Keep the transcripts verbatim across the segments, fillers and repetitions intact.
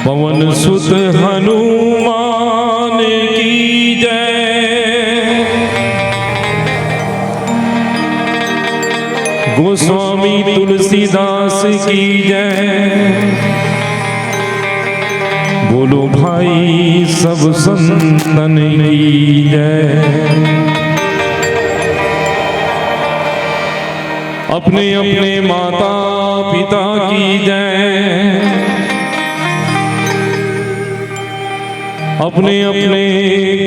पवन सुत हनुमान की जय। गोस्वामी तुलसीदास की जय। बोलो भाई सब संतन की जय। अपने अपने माता पिता की जय। अपने अपने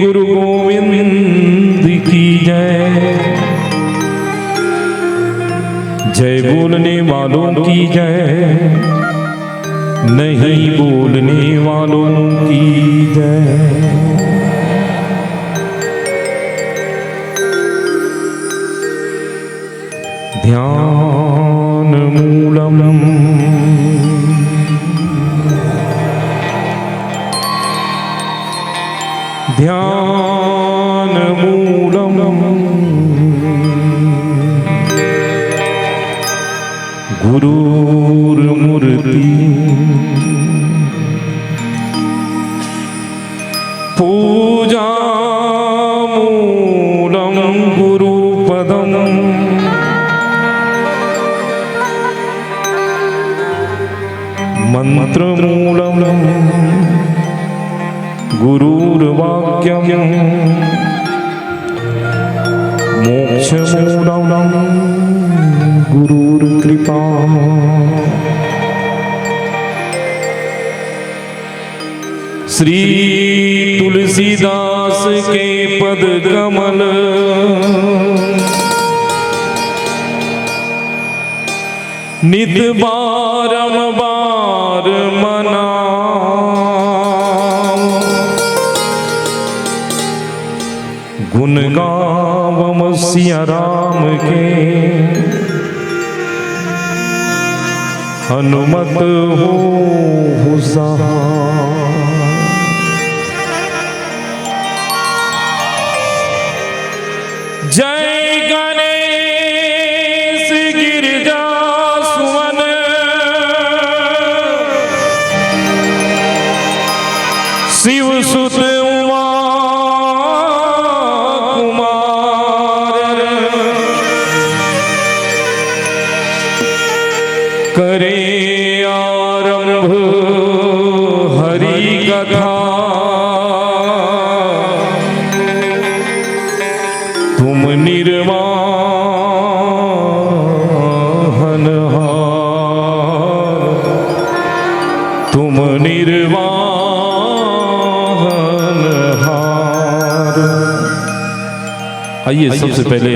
गुरु गोविंद की जय। जय बोलने वालों की जय, नहीं बोलने वालों की जय। ध्यान मूलम, ध्यान मूलम गुरुर्मूर्ति। पूजा मूलं गुरुपदं, मन्त्रमूलं गुरुर्वाक्यं, मोक्षमूलं गुरुर्कृपा। श्री तुलसीदास के पद कमल, नित बारंबार मनाओ। गुण गावम सिया राम के, हनुमत होहु सहाय। जय गणेश गिरजा सुवन, शिव सुत उमा कुमार। करे आरंभ हरि कथा, तुम निर्वाहन हार, तुम निर्वाहन हार। आइए, सबसे पहले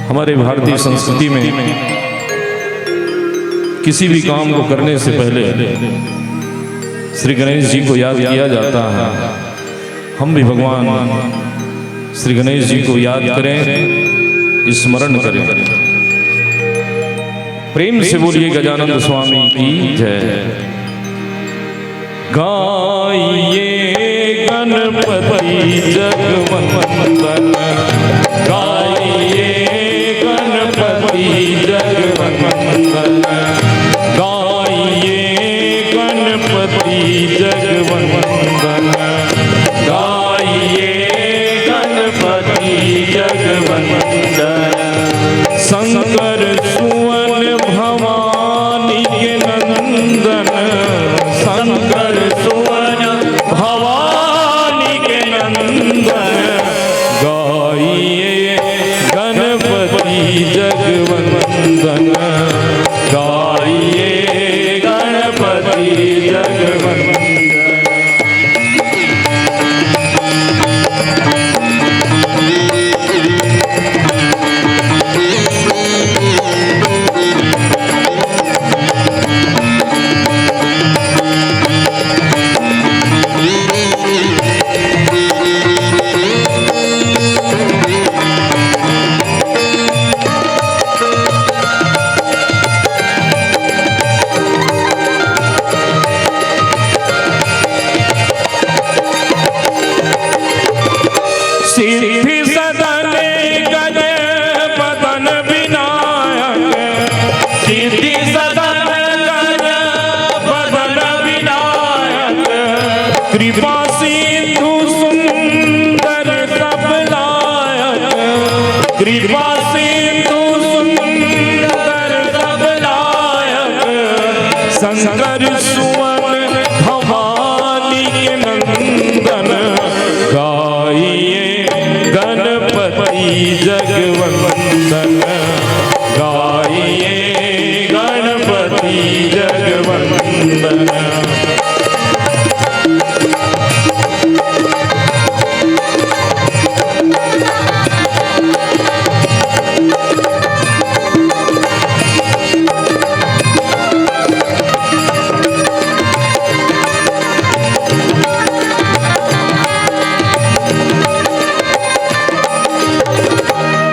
हमारे भारतीय संस्कृति में किसी भी काम को करने से पहले श्री गणेश जी को याद किया जाता है। हम भी भगवान श्री गणेश जी को याद करें, स्मरण करें। प्रेम से बोलिए गजानंद स्वामी की जय। गाइए गणपति जगवंदन, गाइए गणपति जगवंदन, गाइए गणपति जगवंदन, गाइए गणपति जगवंदन। शंकर सुवन भवानी के नंदन, शंकर सुवन भवानी के नंदन। गाइए गणपति जगवंदन, गाइए गणपति जगवंदन। शंकर सुवन भवानी के नंदन, गाइए गणपति जगवंदन, गाइए गणपति जगवंदन।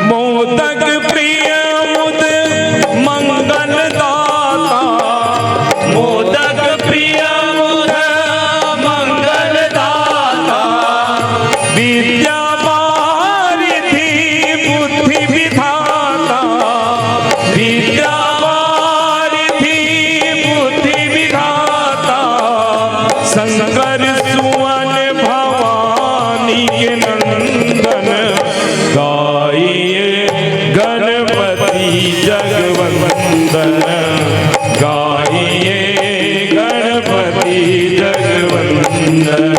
मोदक प्रिय मुद मंगल दाता, मोदक प्रिय मुद मंगल दाता, विद्या वारिधि बुद्धि विधाता, विद्या वारिधि बुद्धि विधाता, शंकर सुवन भवानी के नंदन, गाइए गणपति जगवंदन, गाइए गणपति जगवंदन।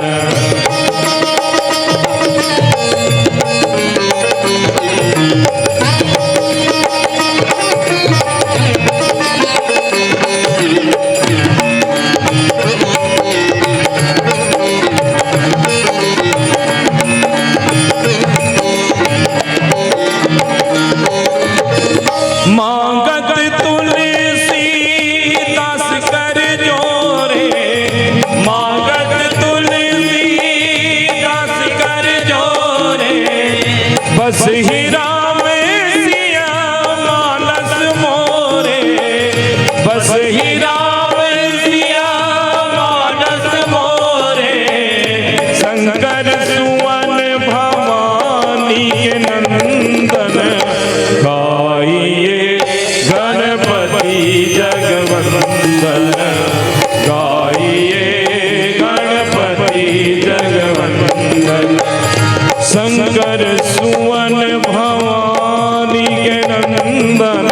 मांगत तुलसीदास कर जोरे, मांगत तुलसीदास कर जोरे, बस ही राम सिया मानस मोरे, बस ही राम सिया मानस मोरे, शंकर सुवन भवानी के नंदन, गाइए गणपति जगवंदन, गाइए गणपति जगवंदन। शंकर सुवन भवानी के नंदन,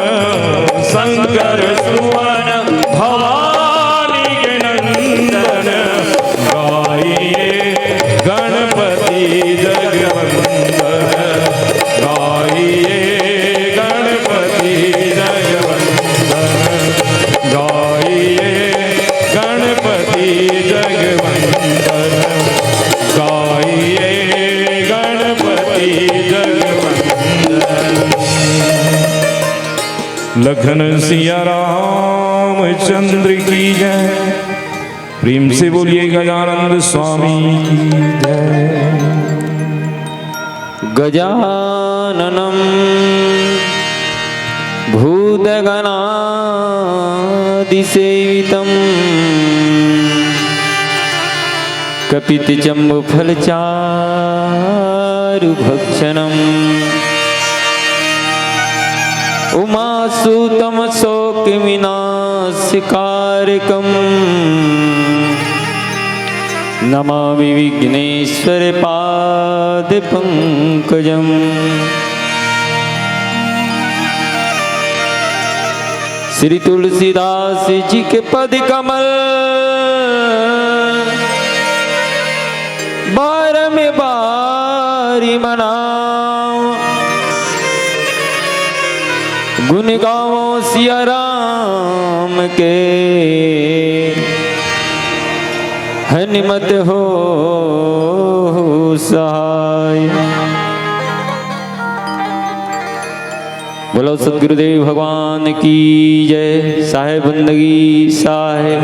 शंकर सुवन भवानी के नंदन, गाइए गणपति जगवंदन, गाइए गणपति जगवंदन, गाइए गणपति जगवंदन, गाइए गणपति जगवंदन। लखन सिया रामचंद्र की जय। प्रेम से बोलिए गजानंद स्वामी की जय। गजाननं भूतगणादिसेवितं कपितजम्बूफलचारुभक्षणम् उमासुतं शोकविनाशकारकम् नमामि विघ्नेश्वर पाद पंकजम। श्री तुलसीदास जी के पद कमल बारम बारी मनाओ, गुण गावो सिया राम के, हनुमत हो सहाय। बोलो सतगुरुदेव भगवान की जय। साहेब बंदगी साहेब।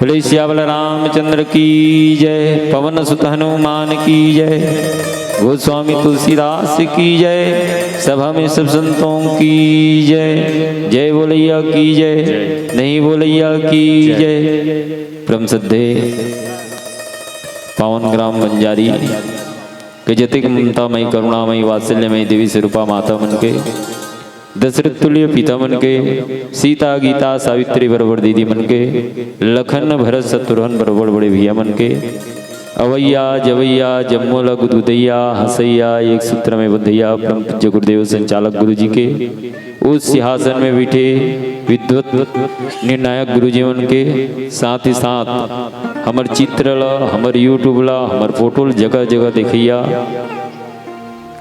बोले सियावल रामचंद्र की जय, पवन सुत हनुमान की जय, गोस्वामी तुलसीदास की जय, सभा में सब संतों की जय। जय बोलैया की जय, नहीं बोलैया की जय। परम श्रद्धे पावन ग्राम बंजारी के जतिक ममता मई, करुणा मई, वात्सल्य मई देवी स्वरूपा माता मन के, दशरथ तुल्य पिता मन के, सीता गीता सावित्री बरोबर दीदी मन के, लखन भरत शत्रुघ्न बरोबर बड़े भैया मन के, अवैया जवैया जम्मो ल गुदगुदैया हंसैया एक सूत्र में बंधैया परम पूज्य गुरुदेव संचालक गुरु जी के उस सिंहासन में बैठे विद्वत निर्णायक गुरु जीवन के साथ ही साथ हमर चित्र ला, हमर YouTube ला, हमर फोटो ला जगह जगह देखैया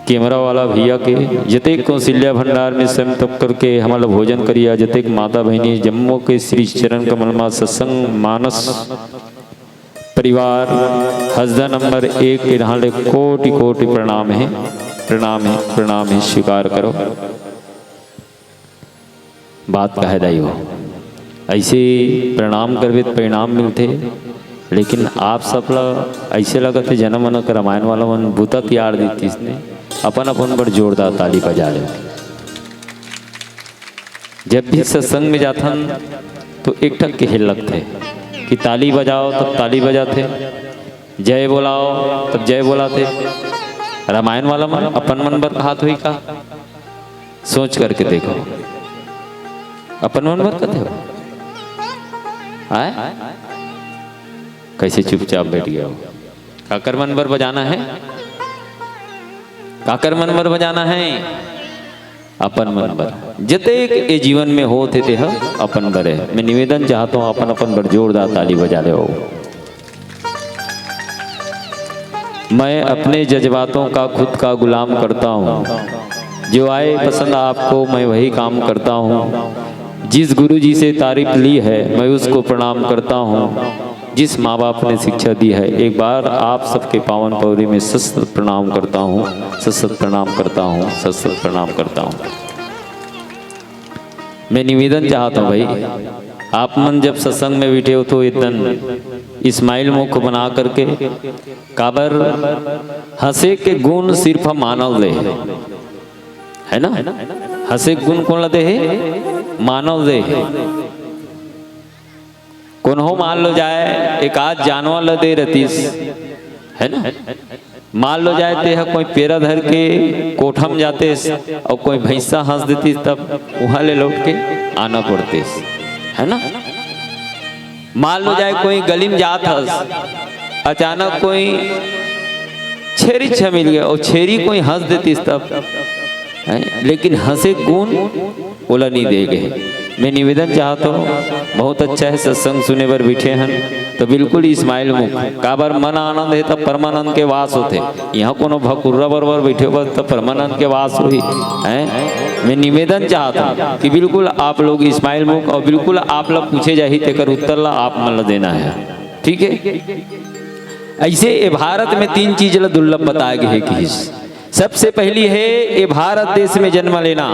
कैमरा वाला भैया के, जतेक कौशल्या भंडार में स्वयं तप करके हमला भोजन करिया, जतेक माता बहिनी जम्मो के श्री चरण कमल मा सत्संग मानस परिवार हसदा नंबर एक के डहान ले कोटि कोटि प्रणाम हे, प्रणाम हे, प्रणाम हे, स्वीकार करो। बात कहे दाई हो, ऐसे प्रणाम करबे त परिणाम मिलथे, लेकिन आप सब ला ऐसे लगत हे जनमन के रामायण वाला मन बुता तियार देतीस ने, अपन अपन बर जोरदार ताली बजा ले। जब भी सत्संग में जाथन तो एक ठक के हेल लगथे कि ताली बजाओ तब ताली बजाथे, जय बोलाओ तब जय बोलाथे। रामायण वाला मन अपन मन बर कहात होही का? सोच करके देखो, अपन मन बर कथे हो? आय? कैसे चुपचाप बैठ गया हो? काकर मन बर बजाना है? काकर मन बर बजाना है? अपन मन बर। जतेक ए जीवन में होत हे, तेह अपन बर हे। मैं निवेदन चाहता हूँ, अपन अपन बर जोरदार ताली बजा ले हो। मैं अपने जज्बातों का खुद का गुलाम करता हूँ। जो आए पसंद आपको, मैं वही काम करता हूँ। जिस गुरु जी से तारीफ ली है, मैं उसको प्रणाम करता हूँ। जिस माँ बाप ने शिक्षा दी है, एक बार आप सबके पावन पौरी में सत सत प्रणाम करता हूँ, सत सत प्रणाम करता हूँ, सत सत प्रणाम करता हूँ। मैं निवेदन चाहता हूँ भाई, आप मन जब सत्संग में बैठे हो तो एकदम स्माइल मुख बना करके, काबर हंसे के गुण सिर्फ मानव दे हे, है ना? हंसे के गुण कोन ला दे हे? मानव दे हे। कोनो मान लो जाए एक आध जानवर ला दे रहतीस, है ना? मान लो जाए तेह कोई पेरा धर के कोठा में जातेस और कोई भैंसा हंस देतीस, तब वहां ले लौट के आना पड़तेस, है ना? मान लो जाए कोई गली में जात हस, अचानक कोई छेरी छा मिल गया और छेरी कोई हंस देतीस तब, हैं? लेकिन हंसे गुण ओला नहीं दे गए। मैं निवेदन चाहता हूँ, बहुत अच्छा है, सत्संग सुने बर बैठे हैं तो बिल्कुल स्माइल मुख, काबर मन आनंद है तब परमानंद के वास होते। यहाँ कोनो भकुर्रा बरबर बैठे हो तब परमानंद के वास होही, हैं? मैं निवेदन चाहता हूँ कि बिल्कुल आप लोग स्माइल मुख और बिल्कुल आप लोग पूछे जाही तेकर उत्तर ला आप मन ला देना है, ठीक है? ऐसे ये भारत में तीन चीज ला दुर्लभ बताए गए हे किहिस। सबसे पहली है ये भारत देश में जन्म लेना,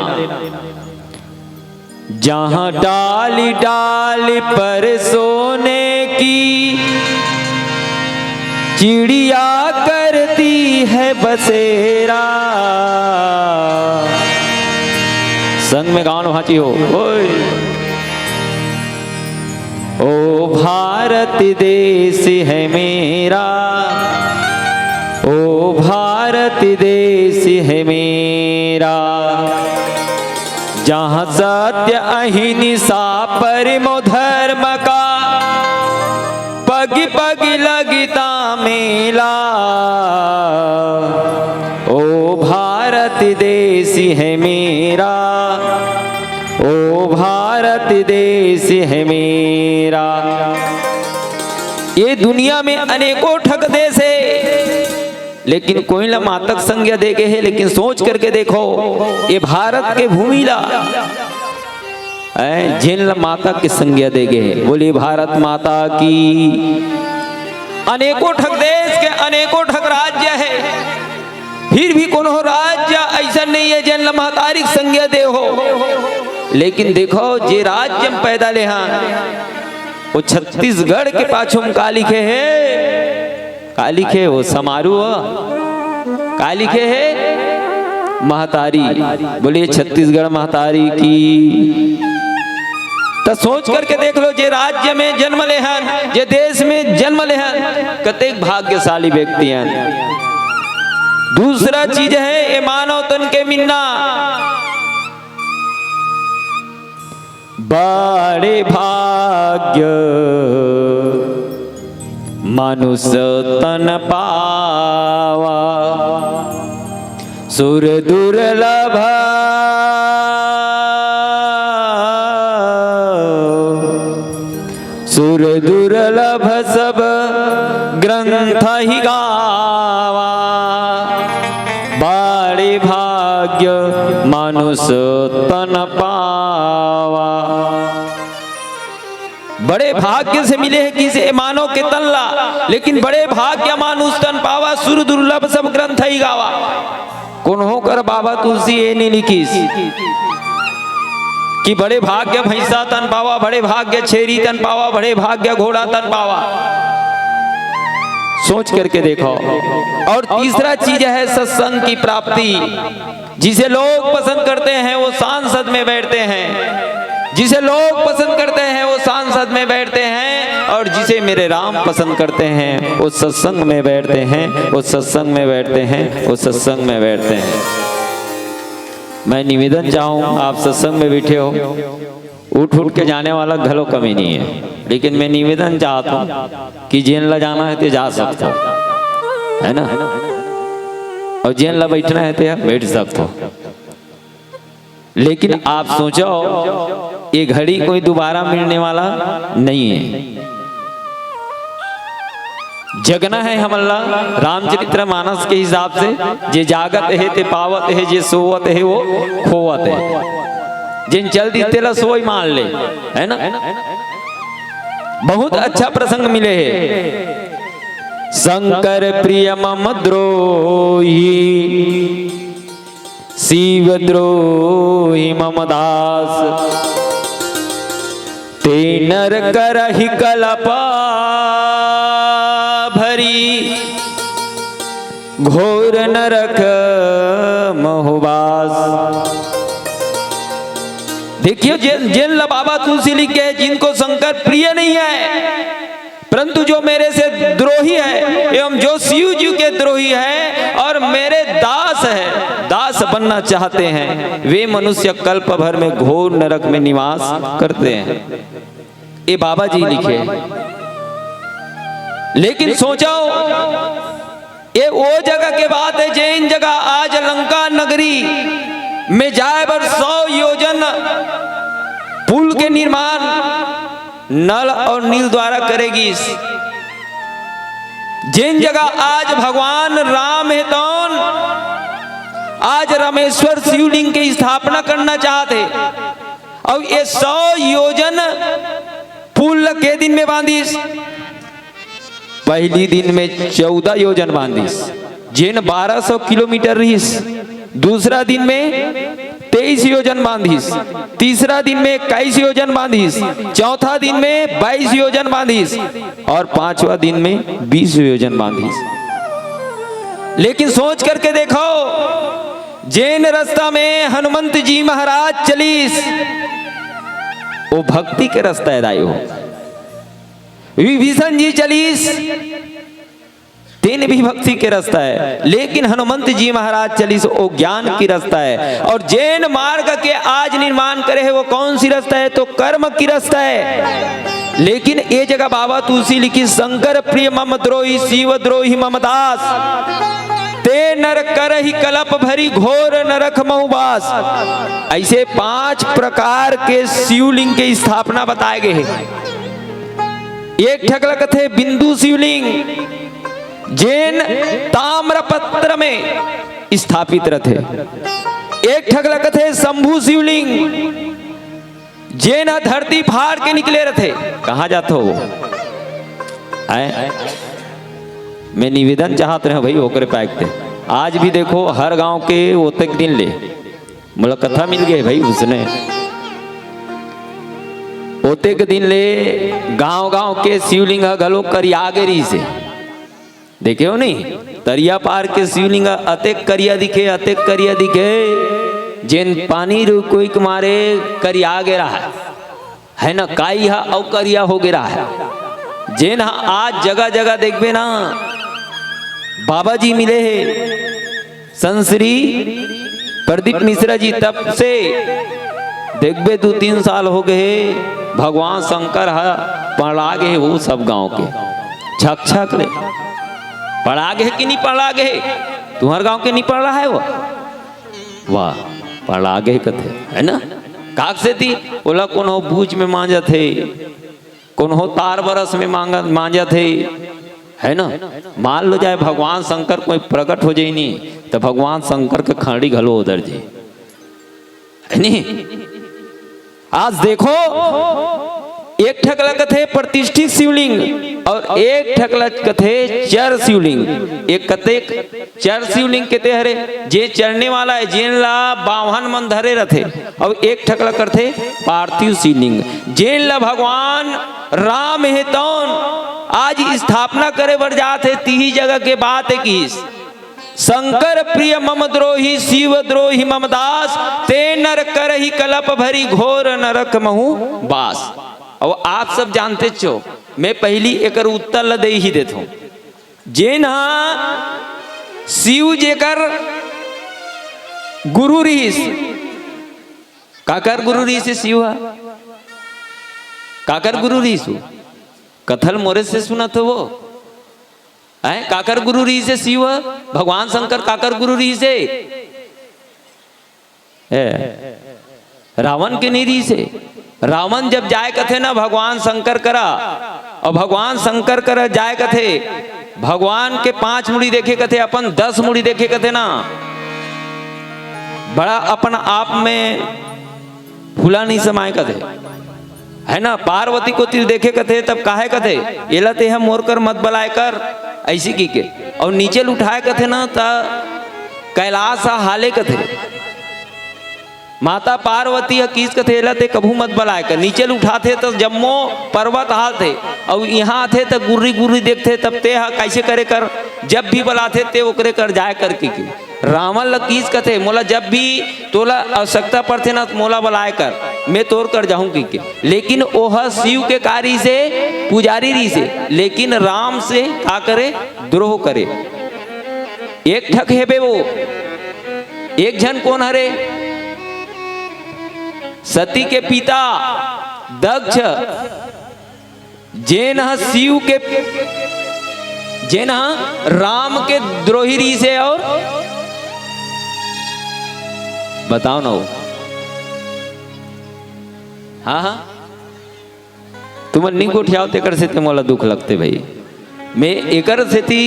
जहां डाली डाली पर सोने की चिड़िया करती है बसेरा। संग में गाओ ना भांची हो। ओए। ओ भारत देश है मेरा, ओ भारत देश है मेरा, जहाँ सत्य अहिंसा परमो धर्म का पग पग लगता मेला। ओ भारत देश है मेरा, ओ भारत देश है मेरा। ये दुनिया में अनेकों ठक देश है, लेकिन कोई ला मातक संज्ञा दे गए है। लेकिन सोच करके देखो, ये भारत के भूमि ला, ऐ, जेन ला मातक के संज्ञा दे गए है, बोली भारत माता की। अनेकों ठक देश के अनेकों ठक राज्य है, फिर भी कोनो राज्य ऐसा नहीं है जेन ला महतारी के संज्ञा दे हो। लेकिन देखो, जे राज्य में पैदा ले हा, वो छत्तीसगढ़ के पाछू में का लिखे है? का लिखे वो समारू हो? का लिखे है? महतारी। बोलिए छत्तीसगढ़ महतारी की। तो सोच करके देख लो, जे राज्य में जन्म लेहन, जे देश में जन्म लेहन, कतेक भाग्यशाली व्यक्ति हैं। दूसरा चीज है ये मानव तन के मिलना, बड़े भाग्य। मनुष्य तन पावा सुर दुर्लभ, सुर दुर्लभ सब ग्रंथ ही गावा। बड़े भाग्य मनुष्य तन पावा। बड़े भाग्य से मिले हे किसे मानव के तन ला, लेकिन बड़े भाग्य मानुष तन पावा, सुर दुर्लभ सब ग्रंथ ही गावा। कोनो कर बाबा तुलसी ये नहीं लिखिस कि बड़े भाग्य भैंसा तन पावा, बड़े भाग्य छेरी तन पावा, बड़े भाग्य घोड़ा तन पावा। सोच करके देखो। और तीसरा चीज है सत्संग की प्राप्ति। जिसे लोग पसंद करते हैं वो सांसद में बैठते हैं, जिसे लोग पसंद करते हैं वो सांसद में बैठते हैं, और जिसे मेरे राम पसंद करते हैं वो सत्संग में बैठते हैं, वो सत्संग में बैठते हैं, वो सत्संग में बैठते हैं। मैं निवेदन चाहूँ, आप सत्संग में बैठे हो, उठ उठ के जाने वाला घलो कमी नहीं है, लेकिन मैं निवेदन चाहता हूँ कि जेन ला जाना है ते जा सकता हो, है ना, और जेन ला बैठना है ते बैठ सकता हो। लेकिन आप सोचो, ये घड़ी कोई दोबारा मिलने वाला नहीं है। जगना है हमन ला रामचरित्र मानस के हिसाब से, जे जागत हे ते पावत हे, जे सोवत हे वो खोवत हे। जिन चल दी तेला सोई मान ले, है ना? बहुत अच्छा प्रसंग मिले हे। शंकर प्रिय मम द्रोही, शिव द्रोही मम दास। ते नर करहि कलप भरी, घोर नरक महुबास। देखियो, जेन, जेन ला बाबा तुलसी लिखे, जिनको शंकर प्रिय नहीं है, परंतु जो मेरे से द्रोही है एवं जो शिव जी के द्रोही है और मेरे दास है, दास बनना चाहते हैं, वे मनुष्य कल्प भर में घोर नरक में निवास करते हैं। ये बाबा जी लिखे। लेकिन सोचो, ये वो जगह के बात है, जेन जगह आज लंका नगरी में जाए बर सौ योजन पुल के निर्माण नल और नील द्वारा करे गिस। जेन जगह आज भगवान राम हे तौन आज रामेश्वर शिवलिंग के स्थापना करना चाहत हे। अउ ये सौ योजन पुल ल के दिन में बांधिस? पहली दिन में चौदह योजन बांधिस, जेन बारह सौ किलोमीटर रहिस। दूसरा दिन में तेईस योजन बांधिस, तीसरा दिन में इक्कीस योजन बांधिस, चौथा दिन में बाईस योजन बांधिस और पांचवा दिन में बीस योजन बांधिस। लेकिन सोच करके देखो, जेन रास्ता में हनुमंत जी महाराज चलिस, वो भक्ति के रास्ता हे दाई हो। विभीषण जी चलिस, तेन भी भक्ति के रास्ता हे, लेकिन हनुमंत जी महाराज चलिस, वो ज्ञान की रास्ता हे। और जेन मार्ग के आज निर्माण करे हे, वो कौन सी रास्ता हे? तो कर्म की रास्ता हे। लेकिन ये जगह बाबा तुलसी लिखिस, शंकर प्रिय मम द्रोही, शिव द्रोही मम दास। ते नर करहि कलप भरी, घोर नरक महुबास। ऐसे पांच प्रकार के शिवलिंग के स्थापना बताए गए हे। एक ठक ल कथे बिंदु शिवलिंग, जेन ताम्रपत्र में स्थापित रथे। एक ठक ल कथे शंभु शिवलिंग, जेन ह धरती फाड़ के निकले रथे। कहाँ जात हो वो? आए? मैं निवेदन चाहत रहे भाई, ओकरे पाए के। आज भी देखो, हर गांव के ओतेक दिन ले मोला कथा मिल गए भाई, उसने ओतेक दिन ले गांव-गांव के शिवलिंग ह घलो करिया गे रहिस हे। देखे हो नहीं? तरिया पार के शिवलिंग ह अतेक करिया दिखे, अतेक करिया दिखे, जेन पानी रुकोई के मारे करिया गे रहा है ना, काई ह अउ करिया हो गे रहा है। जेन ह आज जगह-जगह देखबे ना, बाबा जी मिले हे। संत श्री प्रदीप मिश्रा जी तब से देखबे, दू तीन साल हो गए हे, भगवान शंकर ह पड़ा गे हे वो सब गांव के। छक छक ले। पड़ा गे कि नहीं पड़ा गे? तुम्हर गांव के नहीं पड़ा है वो? वाह, पड़ा गे कथे, है ना? काक से थी, ओला कोनो बूच में मांजत हे, कोनो तार बरस में मांगत, मांजत हे, है ना? मान लो जाए भगवान शंकर कोई प्रकट हो जाइनी, तो भगवान शंकर के खड़ी घलो उधर जी, है नी? आज देखो, एक ठक ला कथे प्रतिष्ठित शिवलिंग और एक ठक ला कथे चर शिवलिंग। एक कतेक चर शिवलिंग कथे हरे, जे चरने वाला है, जेन ला बावहन मन धरे रथे, और एक ठक ला करथे पार्थिव शिवलिंग, जेन ला भगवान राम हे तौन आज स्थापना करे बर जात हे, तिही जगह के बात हे किस शंकर प्रिय मम द्रोही, शिव द्रोही मम दास, ते नर करही कलप भरी, घोर नरक महु बास। अब आप सब जानते छो, मैं पहली एकर उत्तर ल दे ही देथों। जेन हा शिव जेकर गुरु रहिस, काकर गुरु रहिस हे शिव हा? काकर गुरु रहिस हो? कथा ल मोरे से सुनत हो वो? हैं? काकर गुरु रहिस हे शिव? भगवान शंकर काकर गुरु रहिस हे? ए, रावण के नहीं रहिस हे। रावण जब जाए कथे ना भगवान शंकर करा, और भगवान शंकर करा जाए कथे, भगवान के पांच मुड़ी देखे कथे, अपन दस मुड़ी देखे कथे ना, बड़ा अपन आप में फूला नहीं समाए कथे, है ना? पार्वती कोति ल देखे कथे, तब काहे कथे, "एला तेहा मोर कर मत बलाए कर," ऐसी की के। और नीचे ल उठाए कथे ना, त कैलाश ह हाले कथे। माता पार्वती ह किस कथे, "एला ते कभू मत बलाए कर।" नीचे ल उठाथे, त जम्मो पर्वत हालथे, और यहाँ आथे, त गुर्री गुर्री देखथे, तब ते ह कैसे करे कर, जब भी बलाथे, ते ओकरे कर जाए कर की के। रावण ल किस कथे, "मोला जब भी तोला आवश्यकता पड़थे ना, मोला बलाए कर, मैं तोर कर जाहूं," कहिके। लेकिन ओह शिव के का रहिस हे? पुजारी रहिस हे। लेकिन राम से का करे? द्रोह करे। एक ठक हेबे वो, एक झन कोन हरे? सती के पिता दक्ष, जेन ह शिव के, जेन ह राम के द्रोही रहिस हे। और बताओ ना वो, हाँ हाँ, तुमन नहीं गोठियाओ, तेकर सेती मोला दुख लगथे भाई। मैं एकर सेती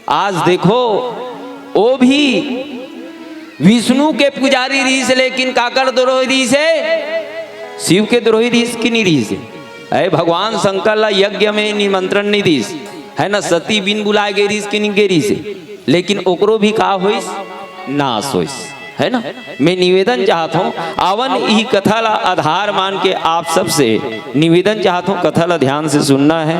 आज देखो, वो भी विष्णु के पुजारी रहिस, लेकिन काकर द्रोही रहिस हे? शिव के द्रोही रहिस कि नहीं रहिस हे? अरे, भगवान शंकर ला यज्ञ में निमंत्रण नहीं दिस, है ना? सती बिन बुलाए गे रहिस कि नहीं गे रहिस हे? लेकिन ओकरो भी का होइस? नाश होइस, है ना? मैं निवेदन चाहत हूँ, आवन इही कथा ला आधार मान के आप सबसे निवेदन चाहत हूँ, कथा ला ध्यान से सुनना है।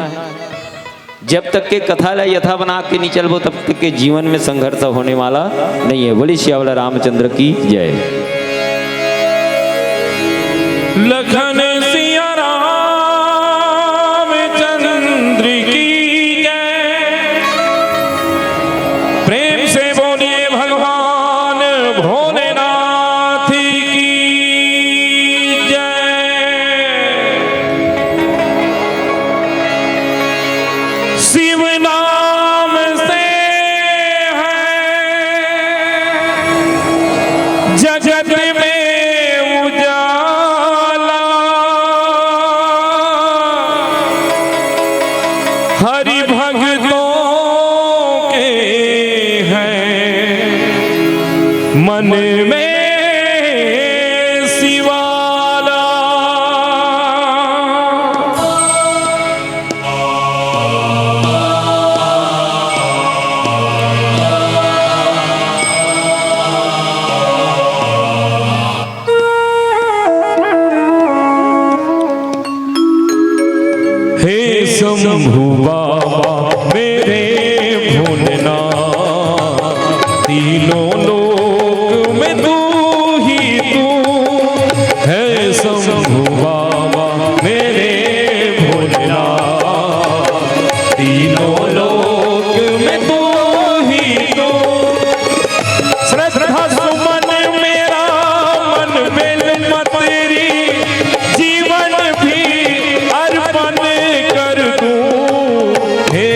जब तक के कथा ला यथा बना के नहीं चलबो, तब तक के जीवन में संघर्ष होने वाला नहीं है। बोलिए सियावला रामचंद्र की जय। लखन सिया रामचंद्र की जय। प्रेम से बोलिए भगवान भोलेनाथ की जय। शिव नाम से है जगत में उजाला, हरि भक्तों के है मन में शिवाला। हे शंभु बाबा मेरे भोलेनाथ, तीनों लोक में तू ही तू है शंभु बाबा मेरे भोलेनाथ, तीनों लोक में तू ही तू। श्रद्धा सुमन मेरा मन बेल पत्री, जीवन भी अर्पण कर दूं हे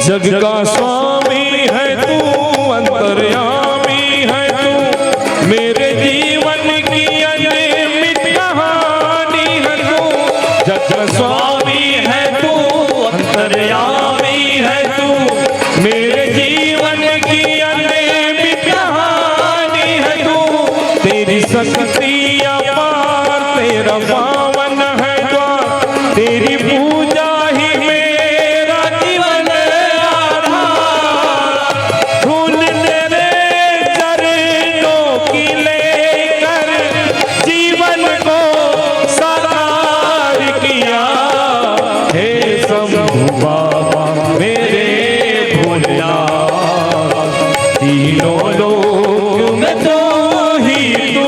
जग का स्वामी है तू, अंतर्यामी है तू, मेरे जीवन की अनियमित कहानी है तू। जग का स्वामी है तू, अंतर्यामी है तू, मेरे जीवन की अनियमित कहानी है तू। तेरी शक्ति अपार, तेरा पावन है द्वार, तेरी पूजा ही मेरा जीवन आधार। धूल तेरे चरणों की लेकर जीवन को साकार किया। हे शंभू बाबा मेरे भोलेनाथ, तीनों लोक में तू ही तू।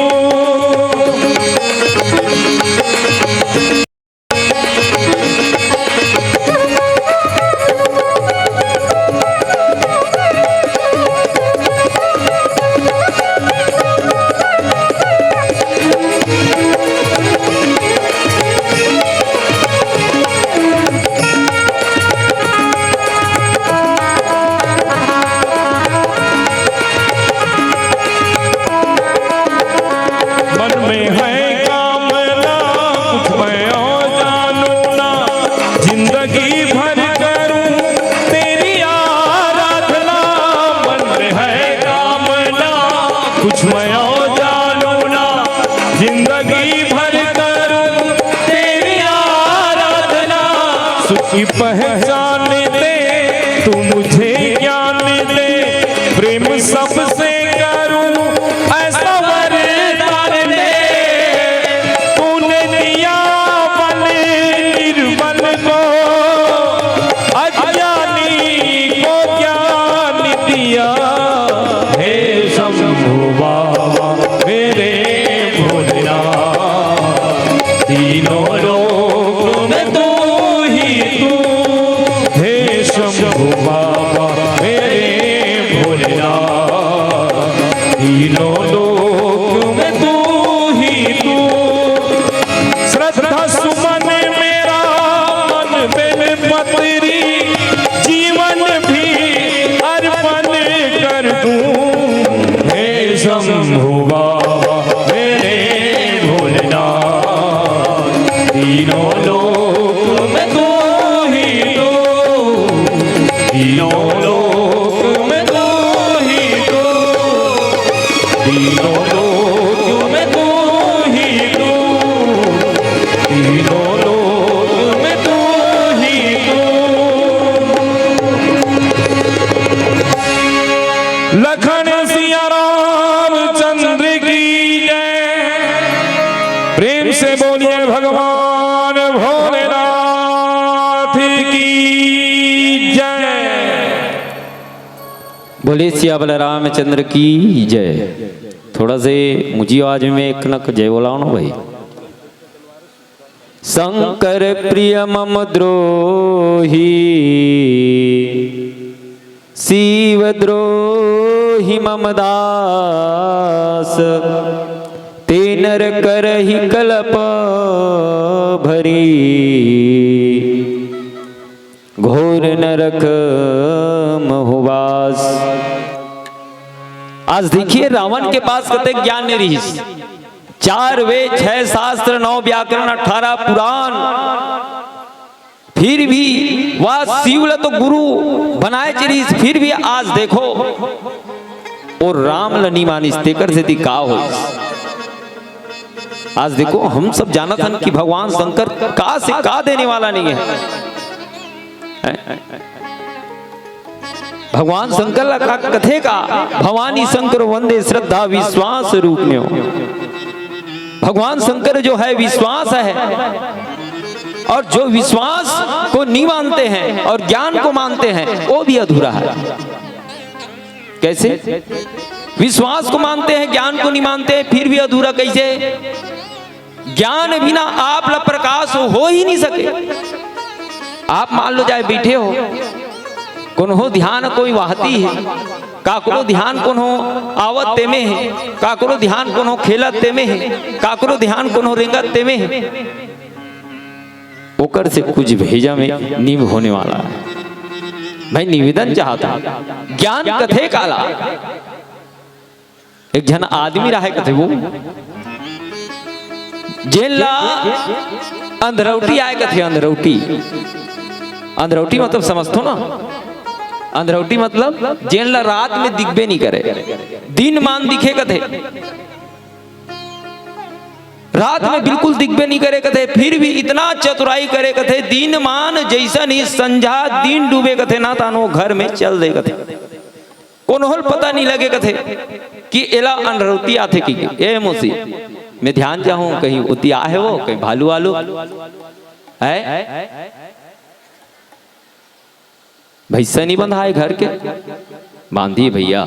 मन में है कामना, कुछ मैं और जानू ना, जिंदगी भर करूं तेरी आराधना। मन में है कामना, कुछ मैं और जानू ना, जिंदगी भर करूं तेरी आराधना। सुख की पहचान दे तू, मुझे ज्ञान दे, प्रेम सबसे करूं ऐसा वरदान दे। तूने दिया बल निर्बल को, अज्ञानी को ज्ञान दिया। हे शंभू बाबा मेरे भोलेनाथ, तीनों लोक में तू ही तू। हे शंभू बाबा मेरे भोलेनाथ, तीनों लोक में तू ही तू। श्रद्धा सुमन मेरा मन बेल पत्री, जीवन भी अर्पण कर दूं। हे शंभू बाबा मेरे भोलेनाथ, तीनों लोक में तू ही तू, तीनों लोक में तू ही तू, तीनों लोक में तू ही तू, तीनों लोक में तू ही तू। लखन सिया रामचंद्र की जय। प्रेम से बोलिए भगवान भोलेनाथ की जय। बोले सिया बलराम चंद्र की जय। थोड़ा से मुझी आवाज में एक नक जय बोलाओ ना भाई। शंकर प्रिय मम द्रोही, शिव द्रोही मम दास, ते नर करही कलप भरी, घोर नरक महुवास। आज देखिए, रावण के पास कतेक ज्ञान नहीं रहिस। चार वेद, छह शास्त्र, नौ व्याकरण, अठारह पुराण, फिर भी वह शिव ल तो गुरु बनाए चलिस, फिर भी आज देखो, वो राम ल नी मानिस, तेकर सेती का होइस। आज देखो, हम सब जानत हन कि भगवान शंकर का से का देने वाला नहीं है। भगवान शंकर ला का कथे का, भवानी शंकर वंदे श्रद्धा विश्वास रूप में हो। भगवान शंकर जो है विश्वास है, और जो विश्वास को नहीं मानते हैं और ज्ञान को मानते हैं, वो भी अधूरा है। कैसे? विश्वास को मानते हैं, ज्ञान को नहीं मानते, फिर भी अधूरा कैसे? ज्ञान बिना आप ला प्रकाश हो ही नहीं सके। आप मान लो जाए बैठे हो, कोनो ध्यान कोई वाहती है, काकरो ध्यान कोनो आवत तेमे है, काकरो ध्यान कोनो खेलत तेमे है, काकरो ध्यान कोनो रेंगत तेमे है, ओकर से कुछ भेजा में नीम होने वाला है। मैं निवेदन चाहत हंव, ज्ञान कथे काला? एक झन आदमी राहय कथे वो, जेन ला अंधरौटी आय कथे, अंधरौटी। अंधरौटी मतलब समझथो ना? अंधरौटी मतलब जेन ला रात में दिखबे नहीं करे, दिन मान दिखे कथे। रात में बिल्कुल दिखबे नहीं करे कथे, फिर भी इतना चतुराई करे कथे, दिन मान जैसन ही संझा दिन डूबे कथे ना, तानो घर में चल दे कथे। कोनो ल पता नहीं लगे कथे कि एला अंधरौटी आथे कि, ए मौसी, मैं ध्यान जाहूं, कहीं ओती आहे वो, कहीं भालू आलू है। भैंसा नहीं बंधाय घर के, बांधी भैया,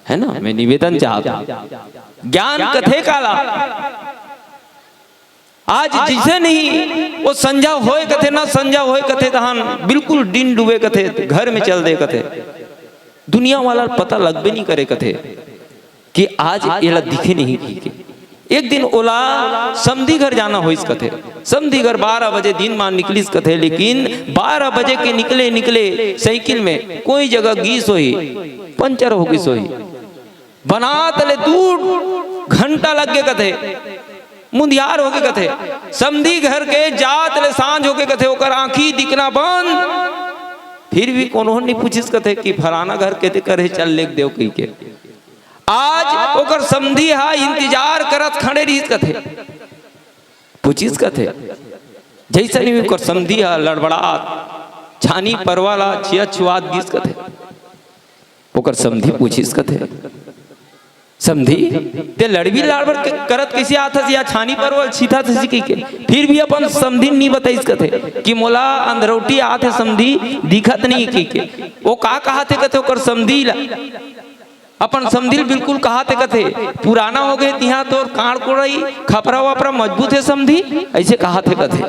है ना? मैं निवेदन चाहत हंव, ज्ञान कथे काला? आज जैसे नहीं वो संझा होय कथे ना, संझा होय कथे तहान बिल्कुल दिन डूबे कथे, घर में चल दे कथे। दुनिया वाला ल पता लगबे नहीं करे कथे कि आज एला दिखे नहीं कहिके। एक दिन ओला समधी घर जाना होइस कथे, समधी घर बारह बजे दिन मा निकलिस कथे, लेकिन बारह बजे के निकले निकले साइकिल में कोई जगह गिस होही, पंचर हो गिस होही, बनात ले दू घंटा लग गे कथे, मुंधियार हो गे कथे। समधी घर के जात ले सांझ हो गे कथे, ओकर आंखी दिखना बंद। फिर भी कोनो नहीं पूछिस कथे कि फलाना घर के ते करे, चल लेग देव कहिके। आज ओकर समधी हा इंतजार करत खड़े रहिस कथे, पूछिस कथे। जैसे नहीं ओकर समधी हा लड़बड़ात छानी परवा ला छिया छुआत गिस कथे। ओकर समधी पूछिस कथे, समधी, ते लड़बी लाड़बड़ के-, करत कइसे आथस या छानी परवा ल छीथस कहिके? फिर भी अपन समधी ल नी बताइस कथे कि मोला अंधरौटी आथे समधी, दिखत नहीं कहिके। वो का कहाथे कथे ओकर समधी ला? अपन समधी ल बिल्कुल कहाथे कथे, पुराना हो गे तिहां तोर कांड़ कोड़ई, खपरा वपरा मजबूत हे समधी, अइसे कहाथे कथे।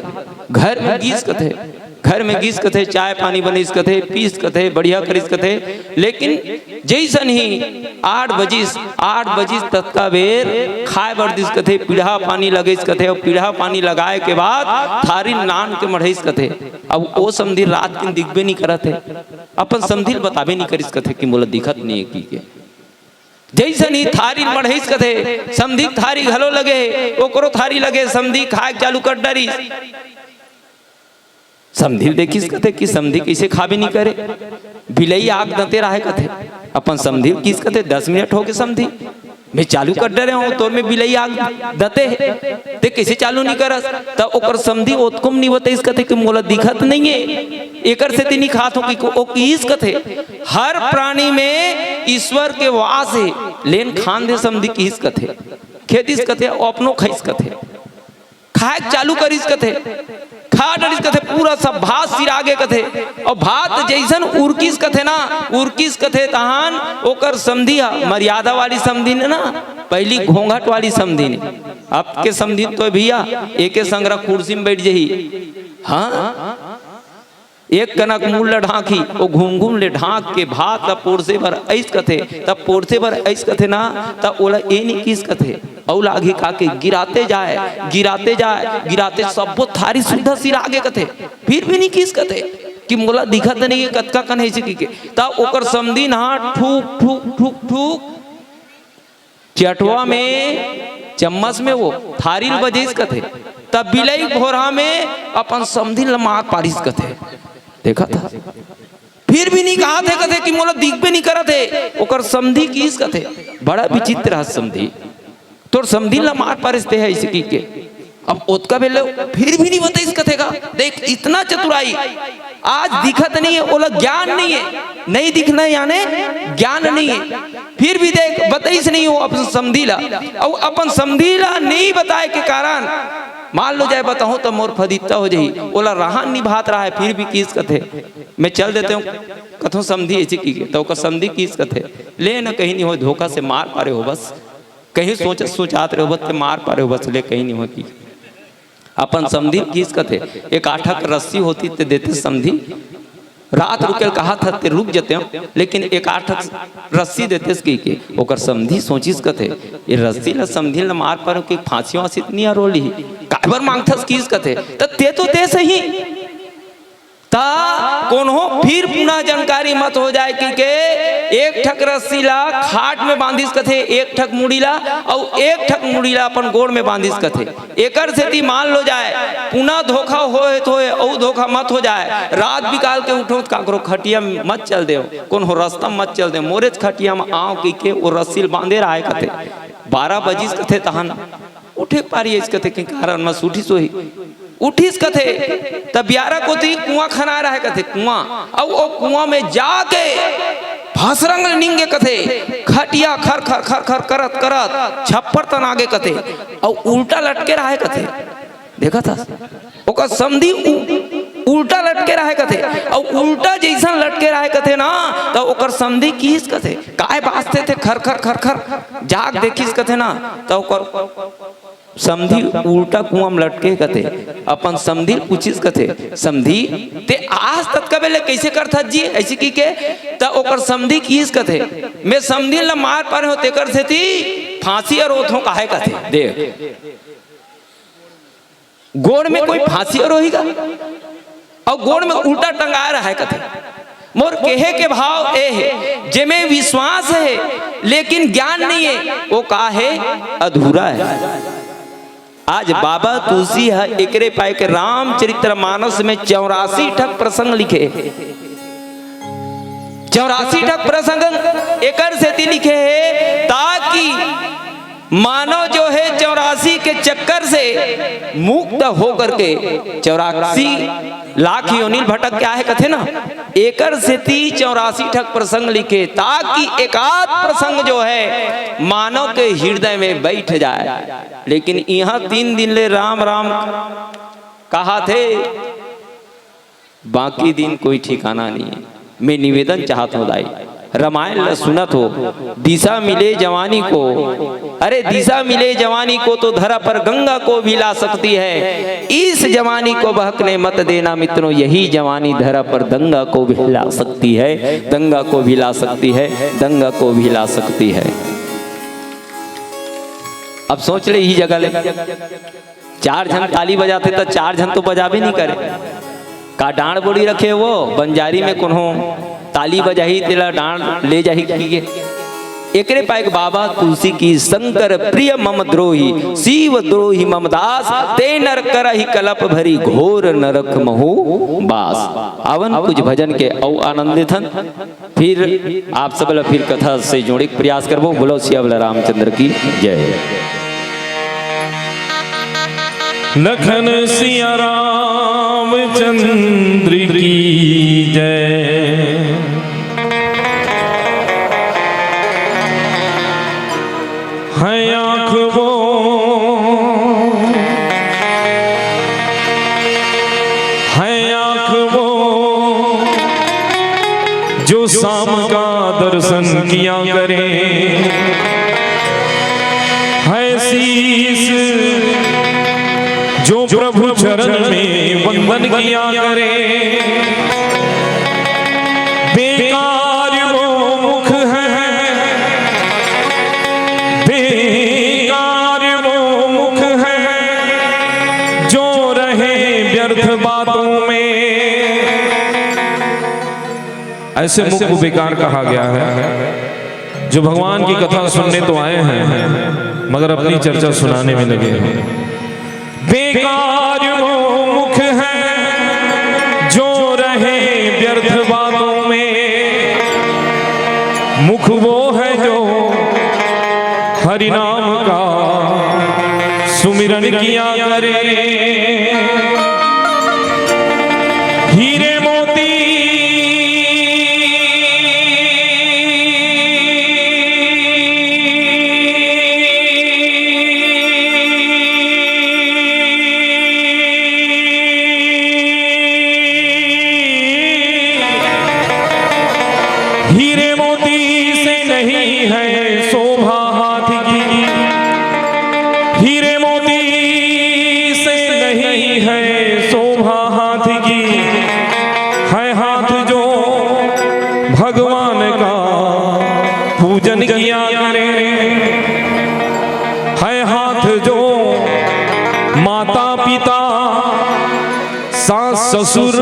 घर में गिस कथे, घर में गिस कथे, चाय पानी बनइस कथे, पीस कथे, बढ़िया करिस कथे। लेकिन जइसन ही आठ बजिस, आठ बजिस ततका बेर खाय बर दिस कथे, पीढ़ा पानी लगइस कथे, अउ पीढ़ा पानी लगाय के बाद थारी नान के मढ़इस कथे। अब ओ समधी रात के दिखबे नहीं करत हे, अपन समधी ल बताबे नहीं करिस कथे कि मोला दिखत नहीं हे कहिके। जइसन ही थारी मढ़इस कथे, समधी के थारी घलो लगे हे, ओकरो थारी लगे, समधी खाय के चालू कर डरिस। समधी ल देखिस कथे कि समधी कइसे खाबे नहीं करे, बिलई आग दते राहय कथे। अपन समधी ल किहिस कथे, दस मिनट हो गे समधी, मैं चालू कर डरे हंव, तोर में बिलई आग दते हे, ते कइसे चालू नहीं करस? त ओकर समधी ओतको म नहीं बताइस कथे कि मोला दिखत नहीं हे, एकर सेती नहीं खात हंव कि ओ किहिस कथे, हर प्राणी में ईश्वर के वास हे, लेन खान दे समधी किहिस कथे, खेदिस कथे, ओ अपनो खाइस कथे। खाय के चालू करिस कथे, खा डरिस कथे, पूरा सब भात सिरा गे कथे। अउ भात जइसन उरकिस कथे ना, उरकिस कथे तहान ओकर समधी ह, मर्यादा वाली समधी ने ना, पहिली घोंघट वाली समधी ने। अब के समधी तो भैया एके संघरा कुर्सी में बैठ जही। हाँ, एक कनक मुड़ ल ढांकही, ओ घुम घुम ले ढांक के भात ल पोरसे बर अइस कथे, त पोरसे बर अइस कथे ना, त ओला ए नी किहिस कथे, अउ लागही कहिके गिराते जाय, गिराते जाय, गिराते सब्बो थारी सुद्धा सिरा गे कथे, फिर भी नी किहिस कथे कि मोला दिखत नहीं हे, कतका कन हे अइसे कहिके। त ओकर समधी ना ठूक ठूक ठूक ठूक चटवा में, चम्मच में वो थारी ल बजइस कथे, तब बिलई भोरहा में अपन समधी ल मार पारिस कथे। देखत हस? फिर भी नहीं कहत हे कथे कि मोला दिखबे नहीं करत हे। ओकर समधी किहिस कथे, बड़ा विचित्र हस समधी, तोर समधी ल मार पारिस ते ह अइसे कहिके। अब ओतका बेर ले फिर भी नहीं बताइस कथे का। देख, इतना चतुराई, आज दिखत नहीं हे, ओला ज्ञान नहीं हे, नहीं दिखना याने ज्ञान नहीं हे। फिर भी देख, बताइस नहीं वो अपन समधी ला, अउ अपन समधी ला नहीं बताय के कारण, मान लो जाय बताहूं त मोर फदित्ता हो जही, ओला रहन नहीं भात राहय, फिर भी किहिस कथे, मैं चल देते हूं, कथों समधी अइसे कहिके, त ओकर समधी किहिस कथे, ले न कहीं नहीं होय, धोखा से मार पारे हो बस, कहीं सोच सोचात रहे हो बस, ते मार पारे हो बस, ले कहीं नहीं होय कि अपन समधी ल किहिस कथे, एक आठक रस्सी होतिस ते देतेस समधी, रात रुके ल कहत हस ते रुक जतेंव, लेकिन एक आठक रस्सी देतेस कहिके। ओकर समधी सोचिस कथे, ए रस्सी ल समधी ल मार पारेंव कि फांसी वांसी त नहीं अरोलही, काबर मांगथस किहिस कथे, त ते तो दे सही, त हाँ, कोनो फिर पुनः जानकारी मत हो जाए कि के एक ठक रस्सी ला खाट में बांधिस कथे, एक ठक मुड़ी ला, अउ एक ठक मुड़ी ला अपन गोड़ में बांधिस कथे। एकर सेती मान लो जाए, पुनः धोखा होए तो होए, अउ धोखा मत हो जाए। रात बिकाल के उठो त काकरो खटिया में मत चल देव, कोनो रस्ता में मत चल देव, मोरेच खटिया में आव कि के ओ रस्सी ल बांधे रहाय कथे। बारह बजिस कथे तहन उठे पारिस कथे, के कारण म उठिस होही। उठिस कथे, त बियारा कोती कुआं खनाय रहय कथे, कुआं। अउ ओ कुआं में जाके फसरंग निंगे कथे, खटिया खर खर खर खर करत करत छप्पर तनागे कथे, अउ उल्टा लटके रहय कथे। देखत हस? ओकर समधी उ-, उल्टा लटके रहय कथे, अउ उल्टा जइसन लटके रहय कथे ना, त ओकर समधी किहिस कथे, "काय बांचथे ते खर खर खर खर?" जाग देखिस कथे ना, त ओकर समधी उल्टा कुआं म लटके कथे, अपन समधी ल पूछिस कथे, "समधी, ते आस ततका बेर ले कइसे करथस जी?" अइसे कहिके, त ओकर समधी किहिस कथे, "मैं समधी ल मार परे हों, तेकर सेती फांसी अरोथों काहे?" कथे। देख, गोड़ में कोई फांसी अरोही गा? अउ गोड़ में उल्टा टंगाय रहय कथे। मोर केहे के भाव ए हे, जेमे विश्वास हे, लेकिन ज्ञान नइ हे, ओ का हे? अधूरा हे। आज बाबा तुलसी ह एकरे पाय के रामचरित्र मानस में चौरासी ठक प्रसंग लिखे हे। चौरासी ठक प्रसंग एकर सेती लिखे हे, ताकि मानव जो हे चौरासी के चक्कर से मुक्त होकर के चौरासी लाख योनि ल भटक के आहे कथे ना, एकर सेती चौरासी ठक प्रसंग लिखे, ताकि एकाध प्रसंग जो हे मानव के हृदय में बइठ जाए। लेकिन इहां तीन दिन ले राम राम कहाथे, बाकी दिन कोई ठिकाना नहीं है। मैं निवेदन चाहत हों दाई, रामायण ल सुनत हो, दिशा मिले जवानी को, अरे दिशा मिले जवानी को तो धरा पर गंगा को भी ला सकती है। इस जवानी को बहकने मत देना मित्रों, यही जवानी धरा पर दंगा को भी ला सकती है, दंगा को भी ला सकती है, दंगा को भी ला सकती है। अब सोच ले, इही जगह ले चार झन ताली बजाथे त चार झन तो बजाबे नहीं करे। का डांड़ बोड़ी रखे वो? बंजारी में कोनो ताली बजाही तेला डांड़ ले जाही कहिके। एकरे पाय के बाबा तुलसी की, "शंकर प्रिय मम द्रोही, शिव द्रोही मम दास, ते नर करहि कलप भरी, घोर नरक महु बास।" आवन कुछ भजन के अउ आनंद लेथन। फिर आप सब ला फिर कथा से जोड़े के प्रयास करबो। बोलो सियावल रामचंद्र की जय। लखन सिया रामचंद्र की जय। है आँख वो, है आँख वो, जो शाम का दर्शन किया करे। है शीश, जो प्रभु चरण में वंदन किया करे। बेकार वो मुख है, बेकार वो मुख है, जो रहे व्यर्थ बातों में। ऐसे मुख को बेकार कहा गया है, जो भगवान की कथा सुनने तो आए हैं, मगर अपनी चर्चा सुनाने में लगे हैं। बेकार वो मुख है, जो रहे व्यर्थ बातों में। मुख वो है, जो हरि नाम का सुमिरन किया करे। हीरे मोती हीरे मोती से नहीं है शोभा हाथ की, हीरे मोती से नहीं है शोभा हाथ की, है हाथ जो भगवान का पूजन किया करे, है हाथ जो माता पिता, सास ससुर,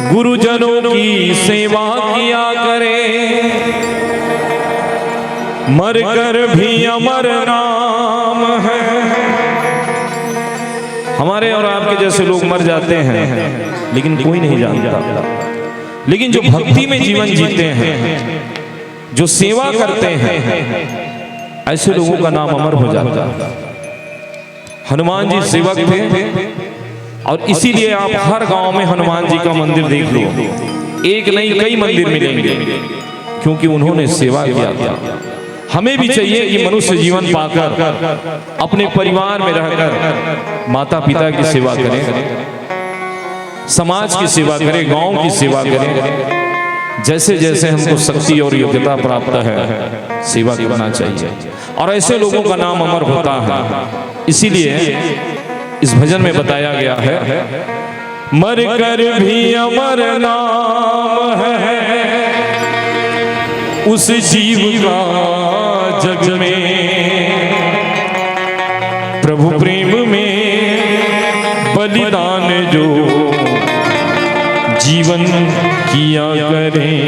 गुरुजनों की सेवा किया करें, मरकर भी अमर नाम है। हमारे और आपके जैसे लोग मर जाते हैं, लेकिन कोई नहीं जानता। लेकिन जो भक्ति में जीवन जीते हैं, जो सेवा करते हैं, ऐसे लोगों का नाम अमर हो जाता है। हनुमान जी सेवक थे और इसीलिए आप हर गांव में हनुमान जी का मंदिर देख लो, एक नहीं, कई मंदिर मिलेंगे, क्योंकि उन्होंने सेवा किया था। हमें भी चाहिए कि मनुष्य जीवन पाकर अपने परिवार में रहकर माता पिता की सेवा करें, समाज की सेवा करें, गांव की सेवा करें। जैसे जैसे हमको शक्ति और योग्यता प्राप्त है, सेवा करना चाहिए और ऐसे लोगों का नाम अमर होता है। इसीलिए इस भजन में बताया गया है, मर कर भी अमर नाम है उस जीव का जग में, प्रभु प्रेम में बलिदान जो जीवन किया करें।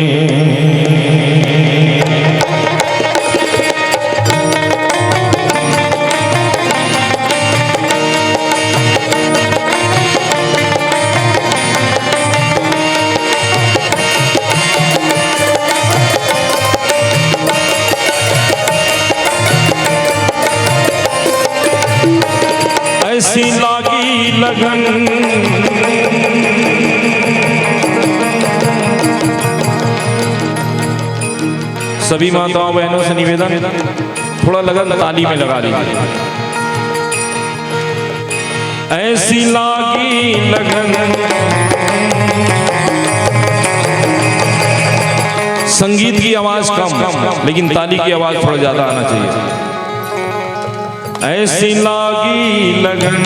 ऐसी लागी लगन। सभी माताओं बहनों से निवेदन, थोड़ा लगन ताली में लगा लीजिए। ऐसी लागी लगन। संगीत की आवाज कम, लेकिन ताली की आवाज थोड़ा ज्यादा आना चाहिए। ऐसी लागी लगन,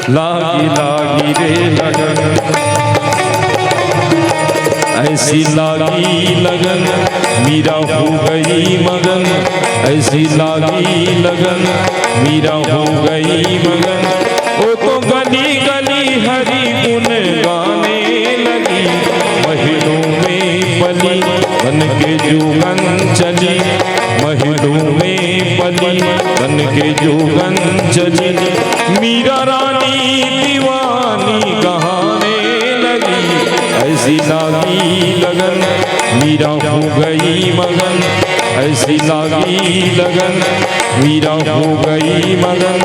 लागी लागी रे लगन, ऐसी लागी लगन, मीरा हो गई मगन। ऐसी लागी लगन, मीरा हो गई मगन। वो तो गली गली हरि गुण गाने लगी, महलों में पली बन के जोगन चली, महलों में पली बन के जोगन चली। मीरा रानी दीवानी कहाने लगी, ऐसी लागी लगन, मीरा हो गई मगन। ऐसी लागी लगन, मीरा हो गई मगन।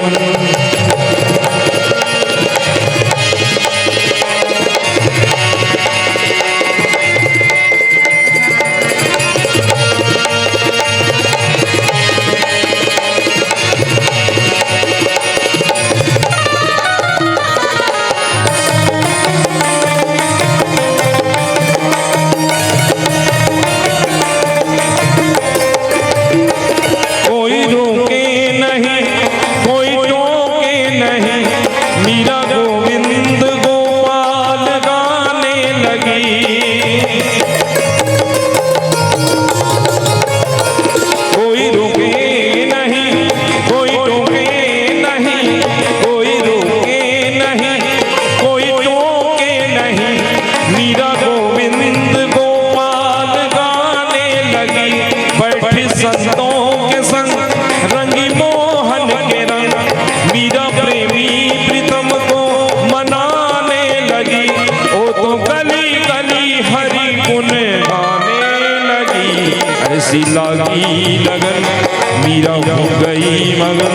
कोई रोके नहीं, कोई टोके नहीं, मीरा गोविंद गोपाल गाने लगी। कोई रोके नहीं, कोई टोके नहीं, कोई रोके नहीं, कोई टोके नहीं, मीरा गोविंद गोपाल गाने लगी। बैठी संतों के संग रंगी मोहन के रंग, मीरा प्रेमी प्रीतम को मनाने लगी। वो तो गली गली हरि गुण गाने लगी। ऐसी लागी लगन, मीरा हो गई मगन।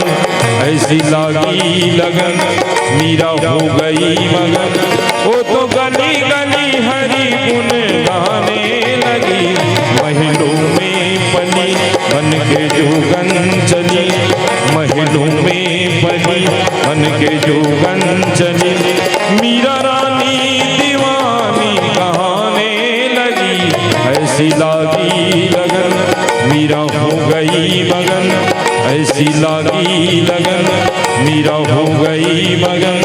ऐसी लागी लगन, मीरा हो गई मगन। वो तो गली गली हरि गुण गाने लगी। महलों में पली बन के जोगन चली, महलों में पली बन के जोगन चली। मीरा रानी दीवानी कहाने लगी। ऐसी लागी लगन, मीरा हो गई मगन। ऐसी लागी लगन, मीरा हो गई मगन।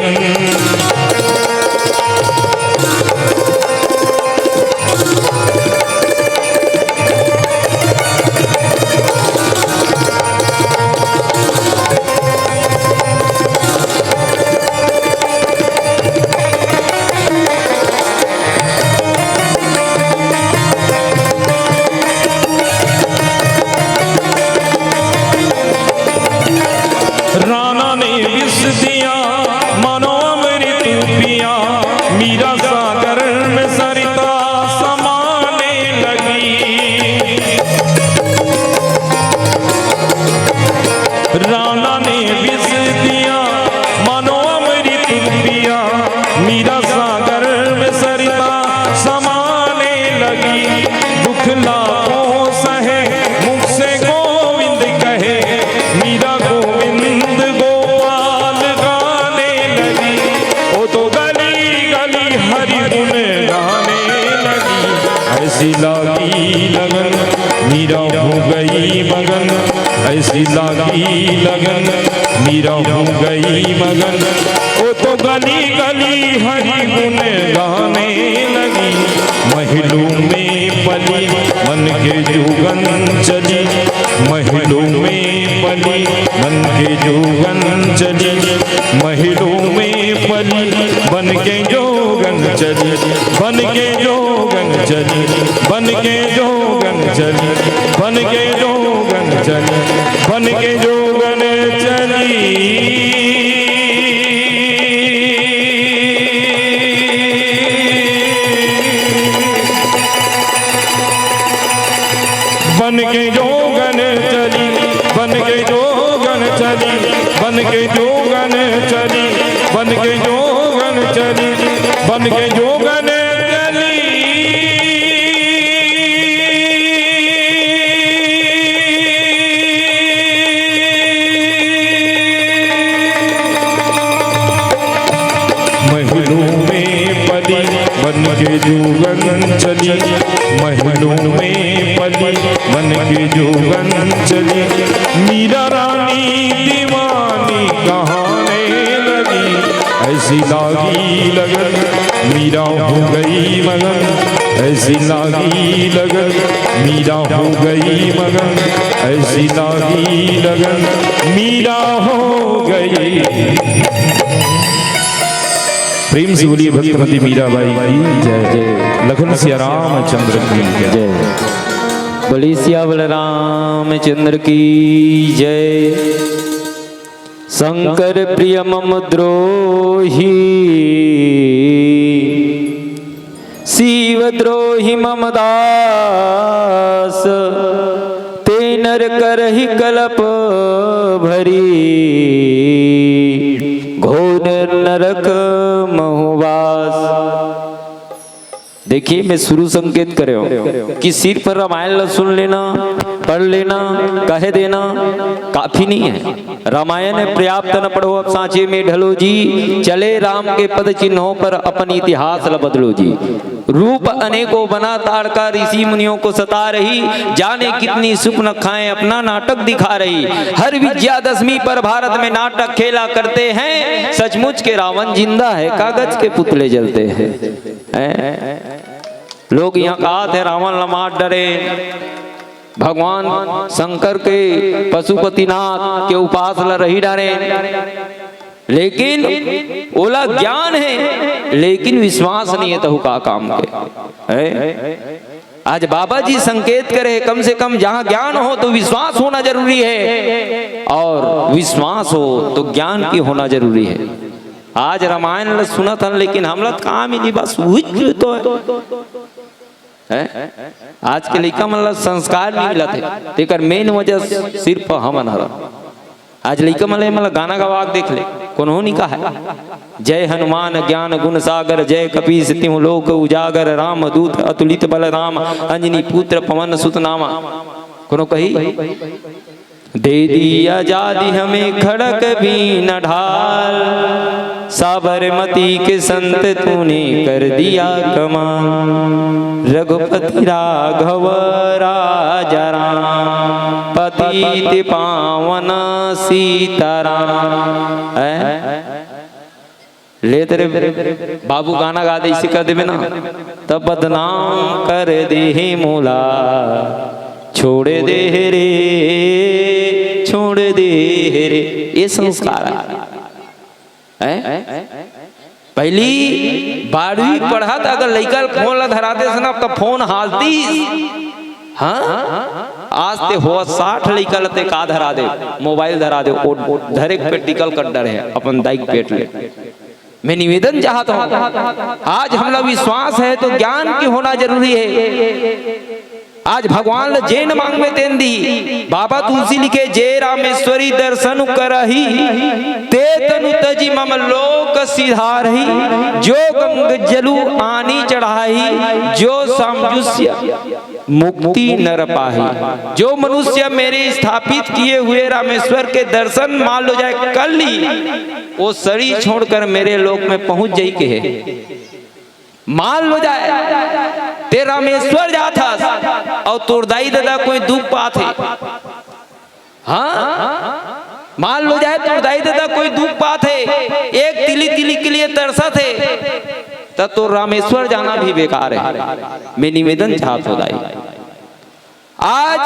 गई मगन, ऐसी लागी लगन, मीरा हो गई मगन। वो तो गली गली हरि गुण गाने लगी। महलों में पली मन के जोगन चली, महलों में पली मन के जोगन चली, महलों में पली बन के जोगन चली, बन के जोगन चली, बन के जोगन चली, बन के जोगन चली, बन के जोगन चली। बन के जोगन चली, बन के जोगन चली, बन के जोगन चली, बन के जोगन चली, बन के जोगन चली। महलों में पली बन के जोगन चली, महलों में पली बन के जोगन चली। मीरा रानी दीवानी कहाने लगी, ऐसी लागी लगन मीरा हो गई मगन, ऐसी लागी लगन मीरा हो गई मगन, ऐसी लागी लगन मीरा हो गई। प्रेम से बोलिए भक्तमती मीराबाई की जय। जय। लखन सिया रामचंद्र की जय। जय। बोलिए सियावर रामचंद्र की जय। शंकर प्रिय मम द्रोही, शिव द्रोही मम दास, ते नर करही कलप भरी, घोर नरक महु वास। देखिए, मैं शुरू संकेत करे हूँ कि सिर्फ रामायण ला सुन लेना, पढ़ लेना, कह देना काफी नहीं है। रामायण है पर्याप्त न पढ़ो, अब सांचे में ढलो जी। चले राम के पद चिन्हों पर, अपन इतिहास ला बदलो जी। रूप अनेकों बना ताड़का, ऋषि मुनियों को सता रही। जाने कितनी सुख न खाएं, अपना नाटक दिखा रही। हर विजयादशमी पर भारत में नाटक खेला करते हैं। सचमुच के रावण जिंदा है, कागज के पुतले जलते हैं। हैं? लोग यहाँ कहा थे रावण ला मार डरे, भगवान शंकर के पशुपतिनाथ के उपास ला रही डरे, लेकिन ओला ज्ञान है, लेकिन विश्वास नहीं है, तो का काम के? हैं? आज बाबा जी संकेत करे, कम से कम जहाँ ज्ञान हो तो विश्वास होना जरूरी है, और विश्वास हो तो ज्ञान की होना जरूरी है। आज रामायण ला सुनत हन, लेकिन हमला तो का मिली, बस उहिच तो है। हैं? आज के लइका मन ला संस्कार नहीं मिलत है, तेकर मेन वजह सिर्फ हमन हरन। आज लइका मन ला, मन ला गाना गवा के देख ले, कोनो नहीं कहा है, "जय हनुमान ज्ञान गुण सागर, जय कपीस तिहु लोक उजागर, राम दूत अतुलित बल धाम, अंजनी पुत्र पवन सुत नामा।" कोनो कही, "दे दी आजादी हमें खड़क भी न ढाल, साबरमती के संत तूने कर दिया कमाल। रघुपति राघव राजा राम, पतित पावन सीताराम।" हैं? ले तेरे बाबू गाना गा दे, इसे कर देबे ना, तब बदनाम कर दे हे मोला, छोड़ दे हे रे, छोड़ दे हे रे। ये संस्कार है, हैं? पहली बारहवीं पढ़त अगर लइका फोन ला धरा देस ना, तब फोन हालती। हाँ, आज ते हो साठ लइका ला ते का धरा दे, मोबाइल धरा दे, ओ, ओ धरे के practical कर डरे है अपन दाई के पेट ले। मैं निवेदन चाहत हूँ, आज हमला विश्वास है तो ज्ञान की होना जरूरी है। आज भगवान ला जेन मांगबे तेन दी। बाबा तुलसी लिखे, "जे रामेश्वरी दर्शन करही, ते तनु तजी मम लोक सिधारही। जो गंग जलु आनी चढ़ाही, जो सामजुष्य मुक्ति नर पाही।" जो मनुष्य मेरे स्थापित किए हुए रामेश्वर के दर्शन मान लो जाए कर ली, वो सड़ी छोड़कर मेरे लोक में पहुंच जाई के है। मान लो जाए, ते रामेश्वर जात हस अउ तोर दाई ददा कोई दुख पात हे। हाँ, मान लो जाए तोर दाई ददा कोई दुख पात हे, एक तिली तिली के लिए तरसत हे, त तोर रामेश्वर जाना भी बेकार हे। मैं निवेदन चाहत हों दाई, आज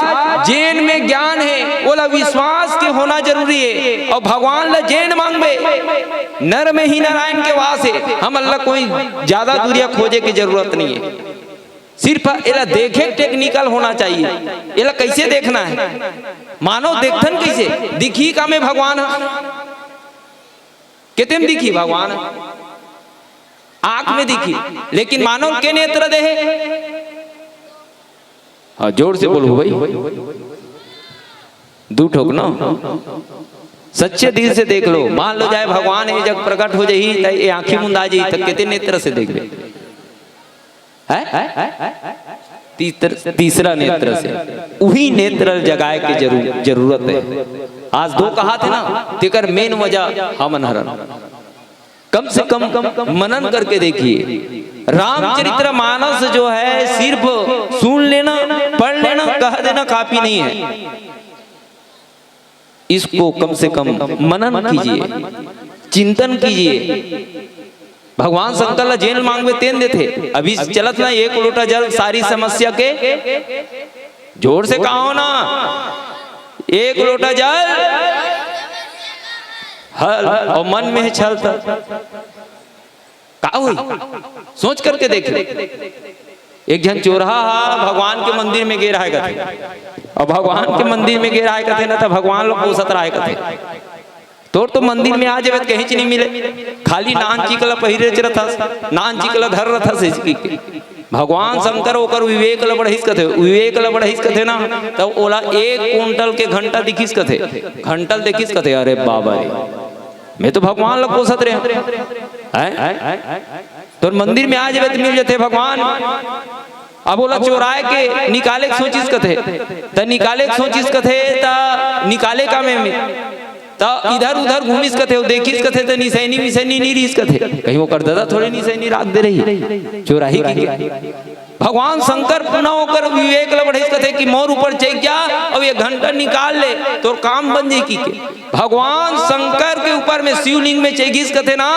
जेन में ज्ञान हे, ओला विश्वास के होना जरूरी हे। अउ भगवान ला जेन मांगबे, नर में ही नारायण के वास हे। हमन ला कोई ज्यादा दूरिया खोजे के जरूरत नहीं हे। सिर्फ एला देखे के technical होना चाहिए। एला कैसे देखना हे? मानव देखथन कैसे? दिखही का में भगवान ह? केते में दिखही भगवान ह? आंख में दिखही, लेकिन मानव के नेत्र दे हे? हाँ, जोर से बोलो भाई, दू ठोक ना। सच्चे दिल से देख लो, मान लो जाए भगवान ये जग प्रकट हो जाही, त ये आंखी मुंदा जाही, त केते नेत्र से देखबे? हैं? तीतर-, तीसरा नेत्र से, उही नेत्र जगाए के जरू-, जरूरत हे। आज दो कहाथे ना, तेकर main वजह हमन हरन। कम से कम मनन करके देखिए, रामचरित्र मानस जो है सिर्फ सुन लेना, पढ़ लेना, कह देना काफी नहीं है। इसको कम से कम मनन कीजिए, चिंतन कीजिए। भगवान शंकर ला जेन मांगबे तेन देथे। अभी चलत ना एक लोटा जल सारी समस्या के, जोर से कहो ना, एक लोटा जल हल अउ मन में हे छल त का होही? सोच करके देख ले। एक झन चोरहा हा भगवान के मंदिर में गे रहय कथे, अउ भगवान के मंदिर में गे रहय कथे ना, त भगवान ला कोसत रहय कथे। तोर तो मंदिर में आ जाबे त कहीं च नहीं मिले, खाली नान चिकला पहिरे च रथस, नान चिकला धर रथस इसकी। भगवान शंकर ओकर विवेक ला बढ़ाइस कथे, विवेक ला बढ़ाइस कथे ना, तब ओला एक कुंटल के घंटा दिखिस कथे, घंटल देखिस कथे, अरे बाबा रे, मैं तो भगवान ला कोसत रहे हैं। तोर मंदिर में आ जाबे त मिल जाथे भगवान। अब ओला चोराए के निकाले के सोचिस कथे, त निकाले के सोचिस कथे, त निकाले का में, में त इधर उधर घूमिस कथे, अउ देखिस कथे, त निसैनी विसैनी नहीं रिहिस कथे। कहीं ओकर ददा थोड़े निसैनी राख दे रही, चोराही की। भगवान शंकर पुनः ओकर विवेक ल बढ़ाइस कथे कि मोर ऊपर चढ़ जा, अउ ये घंटा निकाल ले, तोर काम बन जाही की के। भगवान शंकर के ऊपर में शिवलिंग में चघिस कथे ना,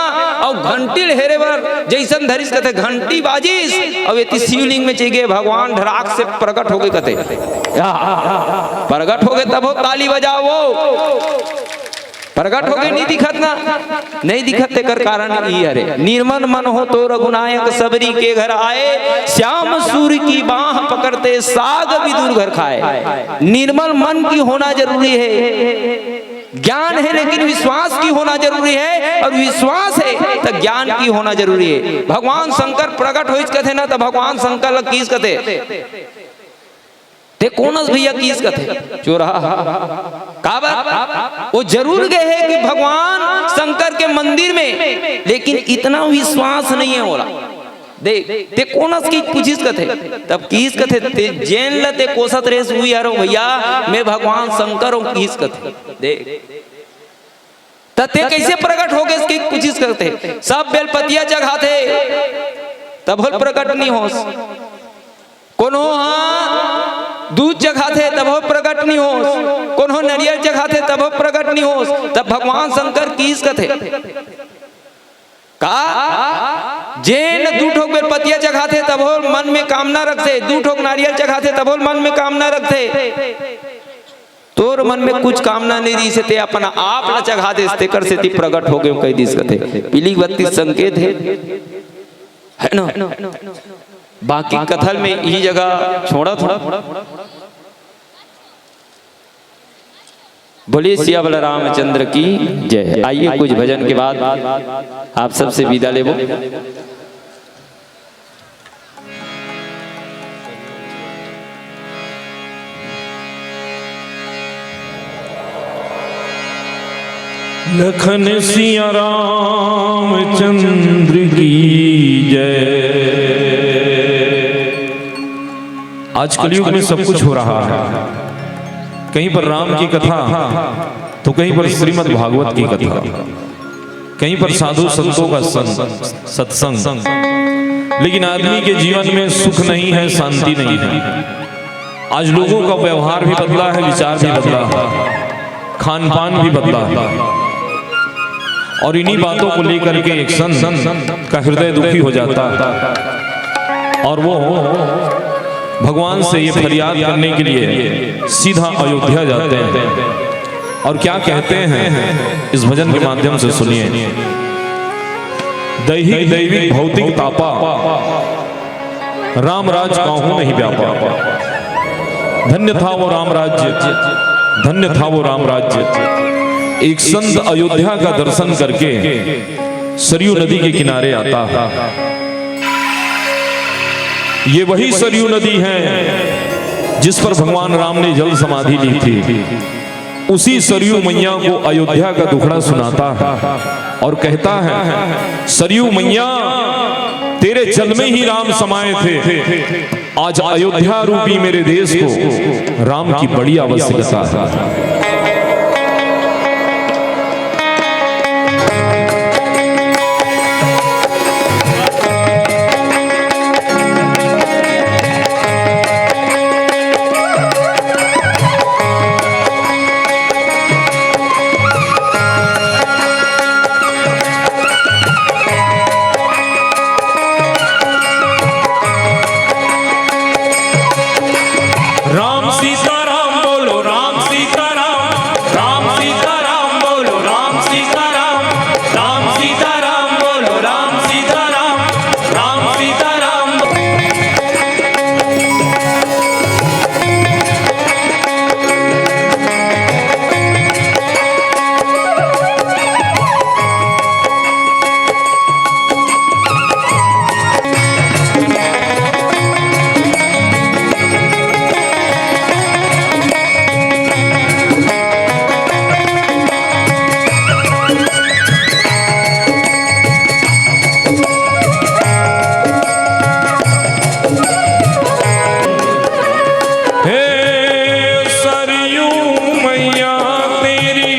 अउ घंटी ल हेरे बर जइसन धरिस कथे, घंटी बाजिस, अउ एती शिवलिंग में चघे, भगवान ढराक से प्रकट होगे कथे। प्रकट होगे तभो ताली बजाओ। प्रकट होगे नहीं दिखत ना, नहीं दिखत तेकर कारण ई हरे। निर्मल मन हो तो रघुनायक सबरी के घर आए, श्याम सूर की बाह पकड़ते साग विदुर घर खाए। निर्मल मन की होना जरूरी है। ज्ञान है लेकिन विश्वास की होना जरूरी है, और विश्वास है तो ज्ञान की होना जरूरी है। भगवान शंकर प्रकट होइस कथे ना, तो भगवान शंकर ल किहिस कथे, ते कोन अस भैया किहिस कथे? चोरहा। काबर? वो जरूर गे हे कि भगवान शंकर के मंदिर में, लेकिन इतना विश्वास नहीं है ओला। देख, ते कोन अस कि पूछिस कथे? तब किहिस कथे, ते जेन ल ते कोसत रेहेस उही हरव भैया, मैं भगवान शंकर हूँ किहिस कथे। देख, त ते कैसे प्रकट होगेस कि पूछिस कथे? सब बेलपतिया चघाथे, तभो ल प्रकट नहीं होस। कोनो हा दूध चघाथे, तभो प्रकट नहीं होस। कोनो नरियर चघाथे, तभो प्रकट नहीं होस। तब भगवान शंकर किहिस कथे, का जेन दू ठोक बेलपतिया चघाथे, तभो मन में कामना रखथे, दू ठोक नारियल चघाथे, तभो मन में कामना रखथे। तोर मन में कुछ कामना नहीं रहिस हे, ते अपन आप ल चघा देस, तेकर सेती प्रकट होगे कहि दिस कथे। पीली बत्ती संकेत है, है ना? बाकी कथा ल मैं इही जगह छोड़त हूँ। बोलिए सिया बलरामचंद्र की जय। आइए, कुछ भजन के बाद आप सबसे विदा लेबो। लखन सिया रामचंद्र की जय। आज कलयुग में सब कुछ हो रहा है, कहीं पर राम की कथा, तो कहीं पर श्रीमद् भागवत की कथा, कहीं पर साधु संतों का संग, सत्संग। लेकिन आदमी के जीवन में सुख नहीं है, शांति नहीं है। आज लोगों का व्यवहार भी बदला है, विचार भी बदला है, खान पान भी बदला है। और इन्हीं बातों को लेकर के एक संत का हृदय दुखी हो जाता है और वो भगवान से ये फरियाद करने के लिए सीधा अयोध्या जाते हैं। और क्या कहते हैं, इस भजन के माध्यम से सुनिए। दैहिक दैविक भौतिक तापा, राम राज काहू नहीं व्यापा। धन्य था वो राम राज्य, धन्य था वो राम राज्य। एक संत अयोध्या का दर्शन करके सरयू नदी के किनारे आता है। ये वही सरयू नदी है जिस पर भगवान राम ने जल समाधि ली थी। उसी सरयू मैया को अयोध्या का दुखड़ा सुनाता है और कहता है, सरयू मैया, तेरे जल में ही राम समाए थे। आज अयोध्या रूपी मेरे देश को राम की बड़ी आवश्यकता है। राम सीताराम बोलो, राम सीताराम, राम सीताराम बोलो, राम सीताराम, राम सीताराम बोलो, राम सीताराम, राम सीताराम। हे सरयू मैया तेरी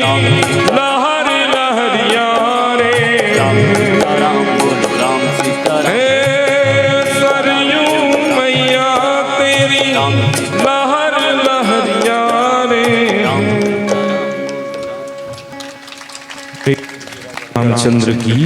लहर लहरिया रे। हे सरयू मैया तेरी लहर लहरिया रे। रामचंद्र की